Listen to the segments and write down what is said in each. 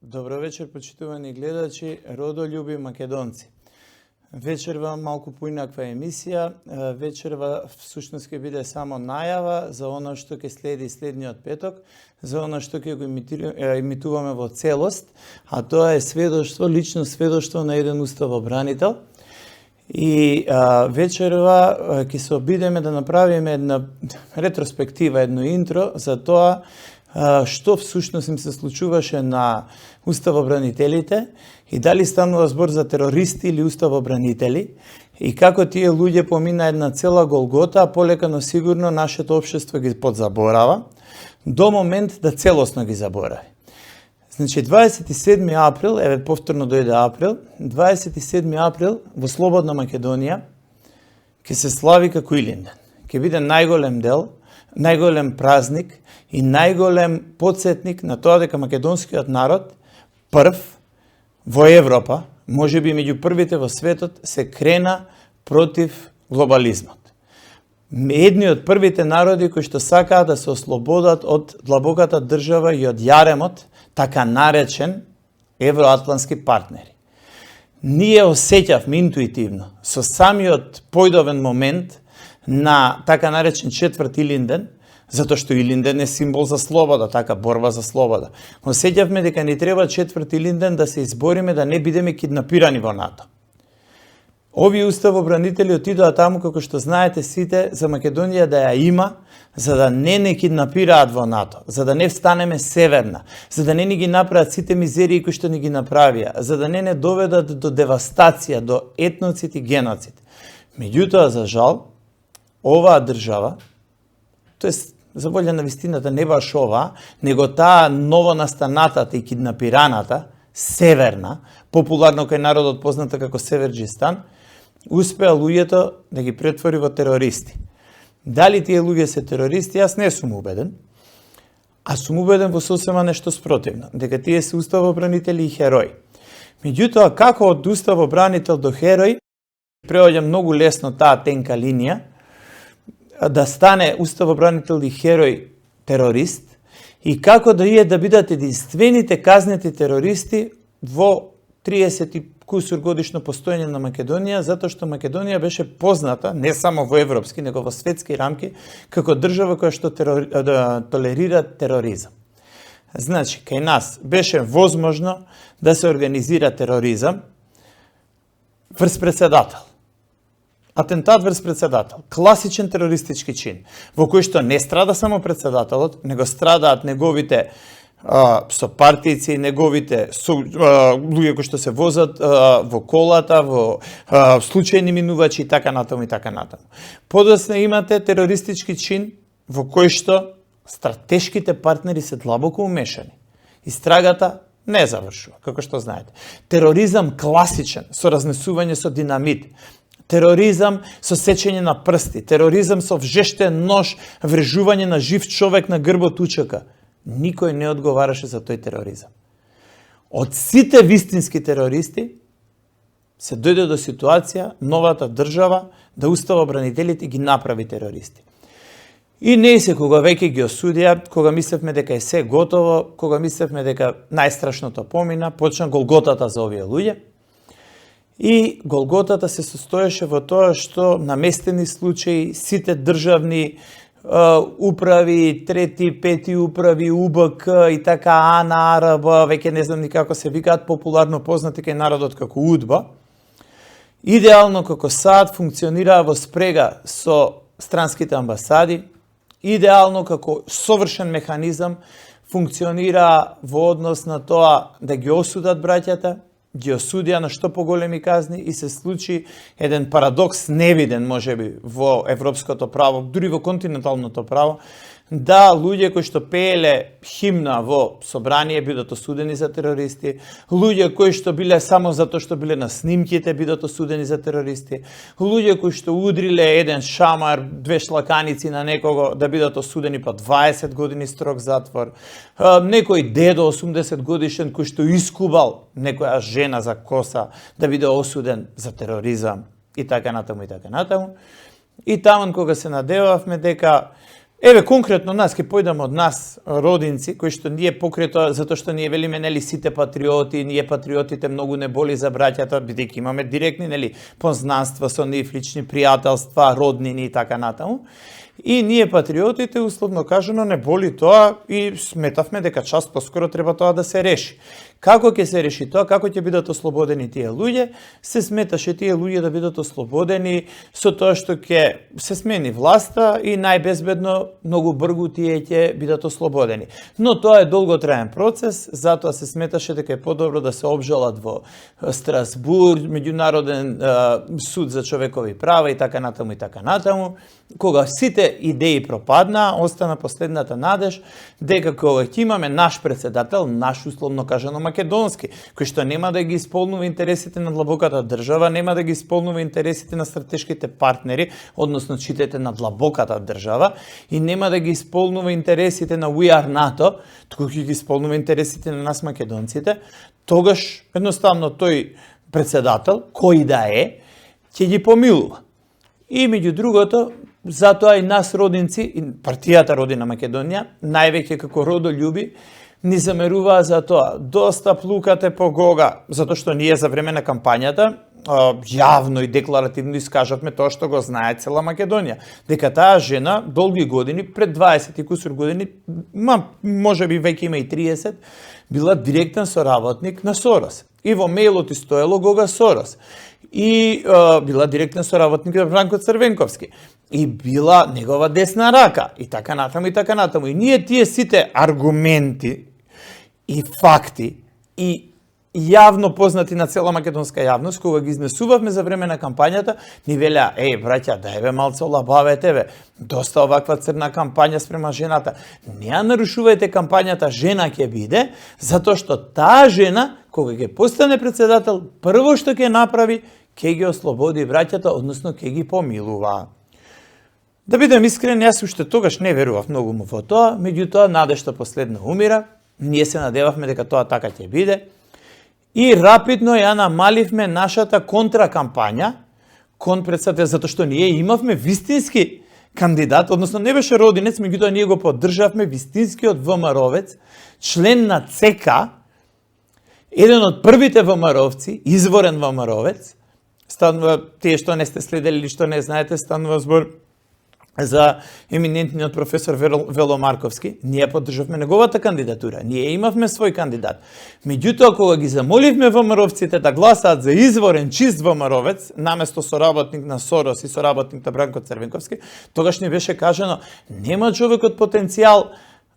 Добро вечер, почитувани гледачи, родолюби македонци. Вечерва малку поинаква емисија, вечерва всушност ќе биде само најава за она што ќе следи следниот петок, за она што ќе го емитуваме во целост, а тоа е сведоштво, лично сведоштво на еден уставобранител. И вечерва ќе се обидеме да направиме една ретроспектива, едно интро за тоа што всушност им се случуваше на уставобранителите и дали станува збор за терористи или уставобранители и како тие луѓе помина една цела голгота, а полека но сигурно нашето општество ги подзаборава до момент да целосно ги заборави. Значи 27 април, еве повторно дојде април, 27 април во Слободна Македонија ќе се слави како Илинден. Ќе биде најголем дел, најголем празник и најголем подсетник на тоа дека македонскиот народ прв во Европа, можеби меѓу првите во светот, се крена против глобализмот. Едни од првите народи кои што сакаат да се ослободат од длабоката држава и од јаремот, така наречен евроатлантски партнери. Ние осеќавме интуитивно со самиот појдовен момент на така наречен четврт Илинден, затоа што Илинден е символ за слобода, така борба за слобода. Осеќавме дека ни треба четврт Илинден да се избориме да не бидеме киднапирани во НАТО. Овие уставобранители отидоа таму, како што знаете сите, за Македонија да ја има, за да не киднапираат во НАТО, за да не встанеме северна, за да не ни ги направат сите мизерии кои што ни ги направија, за да не доведат до девастација, до етноцид и геноцид. Меѓутоа, за жал, оваа држава, тоест за волја на вистината не баш ова, него таа новонастанатата и киднапираната, северна, популарно кај народот позната како Северџистан, успеа луѓето да ги претвори во терористи. Дали тие луѓе се терористи, јас не сум убеден, а сум убеден во сосема нешто спротивно, дека тие се уставобранители и херои. Меѓутоа, како од уставобранител до херој, преоѓа многу лесно таа тенка линија, да стане уставобранител и херој терорист и како да бидат единствените казнети терористи во 30 и кусур годишно постоење на Македонија, затоа што Македонија беше позната не само во европски, него во светски рамки како држава која што толерира тероризам. Значи, кај нас беше возможно да се организира тероризам врз председател. Атентат врз председател, класичен терористички чин, во кој што не страда само председателот, него страдаат неговите сопартијци, неговите луѓе кои што се возат во колата, во случајни минувачи и така натаму и така натаму. Подоцна имате терористички чин во кој што стратешките партнери се длабоко умешани. Истрагата не завршува, како што знаете. Тероризам класичен, со разнесување со динамит. Тероризам со сечење на прсти, тероризам со вжештен нож, врежување на жив човек на грбот учека. Никој не одговараше за тој тероризам. Од сите вистински терористи се дојде до ситуација новата држава да уставобранителите ги направи терористи. И не се кога веќе ги осудија, кога мислевме дека е се готово, кога мислевме дека најстрашното помина, почна голготата за овие луѓе. И голготата се состоеше во тоа што наместени случаи, сите државни управи, трети, пети управи, УБК и така АНА, АРБ, веќе не знам ни како се викаат, популарно познати кај народот како УДБА, идеално како САД функционираа во спрега со странските амбасади, идеално како совршен механизам функционираа во однос на тоа да ги осудат браќата, ги осудија на што поголеми казни и се случи еден парадокс невиден можеби во европското право, дури во континенталното право, да луѓе кои што пееле химна во собрание бидат осудени за терористи, луѓе кои што биле само затоа што биле на снимките бидат осудени за терористи, луѓе кои што удриле еден шамар, две шлаканици на некого да бидат осудени по 20 години строг затвор, некој дедо 80 годишен кој што искубал некоја жена за коса да биде осуден за тероризам и така натаму и така натаму. И таман кога се надевавме дека Еве конкретно нас ќе појдам од нас родинци кои што ние покрај тоа затоа што ние велиме нели сите патриоти, ние патриотите многу не боли за браќата бидејќи имаме директни нели познанства со нив, лични пријателства, роднини и така натаму. И ние патриотите условно кажано не боли тоа и сметавме дека час поскоро треба тоа да се реши. Како ќе се реши тоа, како ќе бидат ослободени тие луѓе? Се сметаше тие луѓе да бидат ослободени со тоа што ќе се смени власта и најбезбедно многу брзо тие ќе бидат ослободени. Но тоа е долготраен процес, затоа се сметаше дека е подобро да се обжалат во Страсбург, меѓународен суд за човекови права и така натаму. Кога сите идеи пропаднаа, остана последната надеж дека кога ќе имаме наш председател, наш условно кажано македонски, кој што нема да ги исполнува интересите на длабоката држава, нема да ги исполнува интересите на стратешките партнери, односно читете на длабоката држава, и нема да ги исполнува интересите на We Are НАТО, туку ќе ги исполнува интересите на нас македонците, тогаш едноставно тој председател, кој да е, ќе ги помилува. И меѓу другото, затоа и нас родинци, и партијата Родина Македонија, највеќе како родолюби, ни замеруваа за тоа. Доста плукате по Гога, затоа што ние за време на кампањата јавно и декларативно искажавме тоа што го знае цела Македонија. Дека таа жена долги години, пред 20 и кусур години, може би веќе има и 30, била директен соработник на Сорос. И во мејлот и стоело Гога Сорос. И била директен соработник на Бранко Црвенковски. И била негова десна рака. И така натаму. И ние тие сите аргументи и факти и јавно познати на цела македонска јавност, кога ги изнесувавме за време на кампањата, ни велеа, браќа, дај малце олабавете ве, доста оваква црна кампања спрема жената. Не ја нарушувајте кампањата, жена ќе биде, затоа што таа жена, кога ќе постане председател, прво што ќе направи, ќе ги ослободи браќата, односно ќе ги помилува. Да бидем искрен, јас уште тогаш не верував многу во тоа, меѓутоа надежта последно умира, ние се надевавме дека тоа така ќе биде, и рапидно ја намаливме нашата контракампања кон председател, затоа што ние имавме вистински кандидат, односно не беше родинец, меѓутоа ние го поддржавме, вистинскиот ВМРО-вец, член на ЦК, еден од првите ВМРО-вци, изворен ВМРО-вец, станува, тие што не сте следели или што не знаете, станува збор за еминентниот професор Вело Марковски. Ние поддржавме неговата кандидатура. Ние имавме свој кандидат. Меѓутоа, кога ги замоливме ВМРО-вците да гласаат за изворен, чист ВМРО-вец, наместо соработник на Сорос и соработник на Бранко Црвенковски, тогаш ни беше кажано, нема човекот потенцијал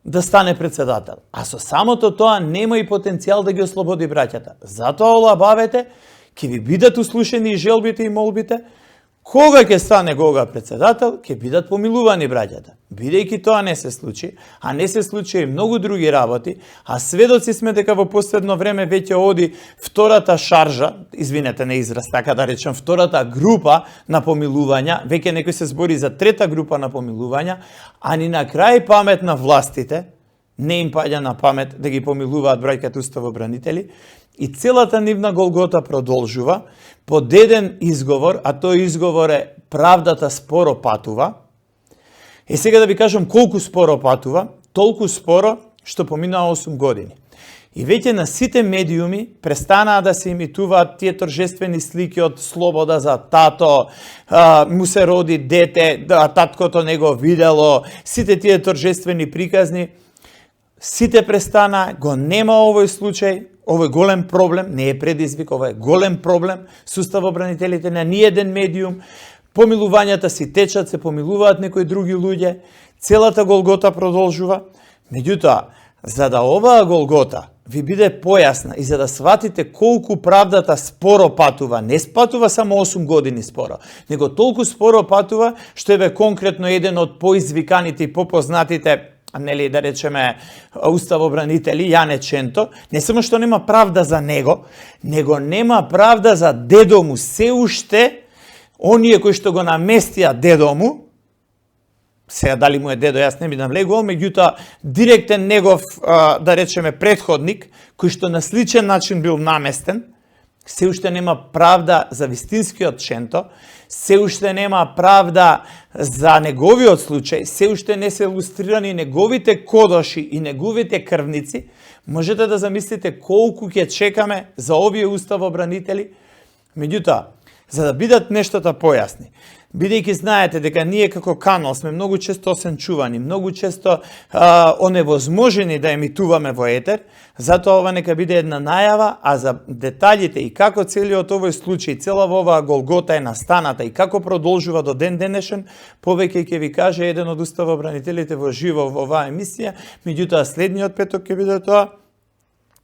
да стане председател. А со самото тоа нема и потенцијал да ги ослободи браќата. Затоа олабавете, ќе ви бидат услушени и желбите и молбите. Кога ќе стане Гога председател, ќе бидат помилувани браќата. Бидејќи тоа не се случи, а не се случи и многу други работи, а сведоци сме дека во последно време веќе оди втората шаржа, извинете на израз, така да речем, втората група на помилувања, веќе некој се збори за трета група на помилувања, а ни на крај памет на властите, не им паѓа на памет да ги помилуваат браќата уставобранители, и целата нивна голгота продолжува под еден изговор, а тој изговор е правдата споро патува. И сега да ви кажам колку споро патува, толку споро што поминаа 8 години. И веќе на сите медиуми престанаа да се имитуваат тие торжествени слики од слобода за тато, му се роди дете, таткото не го видело, сите тие торжествени приказни, сите престана, го нема овој случај, овој голем проблем, не е предизвик, ова е голем проблем, суставобранителите на ниеден медиум, помилувањата си течат, се помилуваат некои други луѓе, целата голгота продолжува. Меѓутоа, за да оваа голгота ви биде појасна и за да сватите колку правдата споро патува, не спатува само 8 години споро, него толку споро патува, што е конкретно еден од поизвиканите и попознатите, нели да речеме, уставобранители, Јане Ченто, не само што нема правда за него, него нема правда за дедо му. Се уште, оние кои што го наместија дедо му, сега дали му е дедо, јас не би навлегувал, меѓутоа директен негов, да речеме, предходник, кој што на сличен начин бил наместен, се уште нема правда за вистинскиот Ченто, се уште нема правда за неговиот случај, се уште не се илустрирани неговите кодоши и неговите крвници, можете да замислите колку ќе чекаме за овие уставобранители. Меѓутоа, за да бидат нештата појасни, бидејќи знаете дека ние како канал сме многу често осенчувани, многу често оневозможени да емитуваме во етер, затоа ова нека биде една најава, а за деталите и како целиот овој случај, цела оваа голгота е настаната и како продолжува до ден денешен, повеќе ќе ви каже еден од уставобранителите во живо во оваа емисија, меѓутоа следниот петок ќе биде тоа.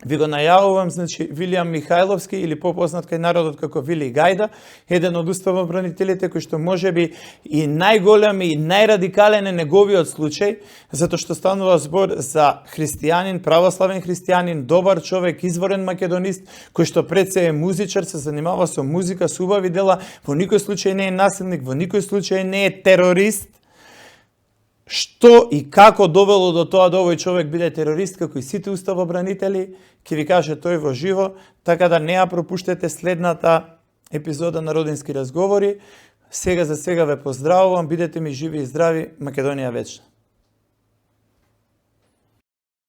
Ви го најавувам, значи, Вилијам Михајловски, или попознат кај народот како Вили Гајда, еден од уставобранителите кој што можеби и најголем и најрадикален е неговиот случај, затоа што станува збор за христијанин, православен христијанин, добар човек, изворен македонист, кој што пред се е музичар, се занимава со музика, со убави дела, во никој случај не е насилник, во никој случај не е терорист. Што и како довело до тоа да овој човек биде терорист, како и сите уставобранители, ќе ви каже тој во живо, така да не ја пропуштете следната епизода на Родински разговори. Сега за сега ве поздравувам, бидете ми живи и здрави, Македонија вечна.